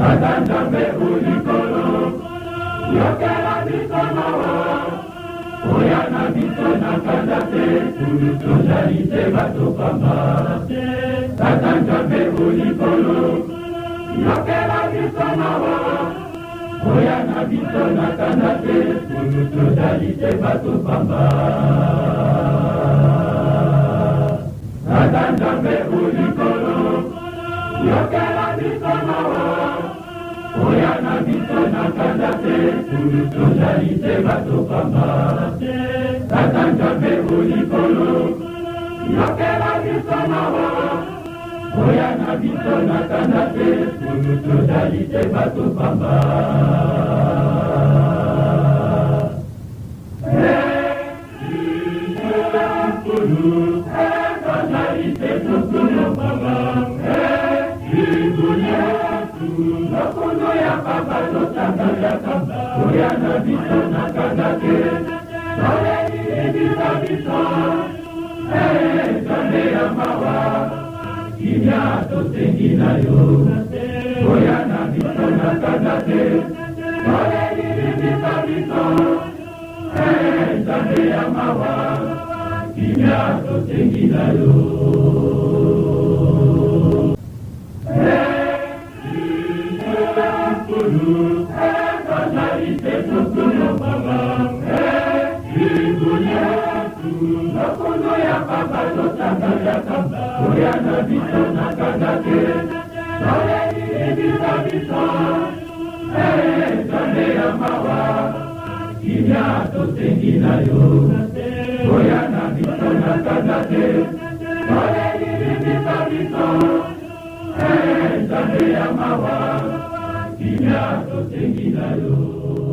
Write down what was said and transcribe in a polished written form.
Tata Nzambe o likolo, yokela biso mawa, oya na biso na kanda te, tozali se bato pamba. Tata Nzambe o likolo, yokela biso mawa, oya na biso na kanda te, tozali se bato pamba. Tata Nzambe o likolo, yokela biso mawa, oya na biso na kanda te, tozali se bato pamba. Tata Nzambe o likolo, yokela biso mawa, oya na biso na kanda te, tozali se bato pamba. Oya na biso na kanda te, tolelibisa biso, Nzambe ya mawa, kimia tosengi na yo. Oya na biso na kanda te, tolelibisa biso, Nzambe ya mawa, kimia tosengi na yo. Oya na biso na kanda te, tolelibisa biso, Nzambe ya mawa, kimia tosengi na yo. Oya na biso na kanda te, tolelibisa biso, Nzambe ya mawa, kimia tosengi na yo.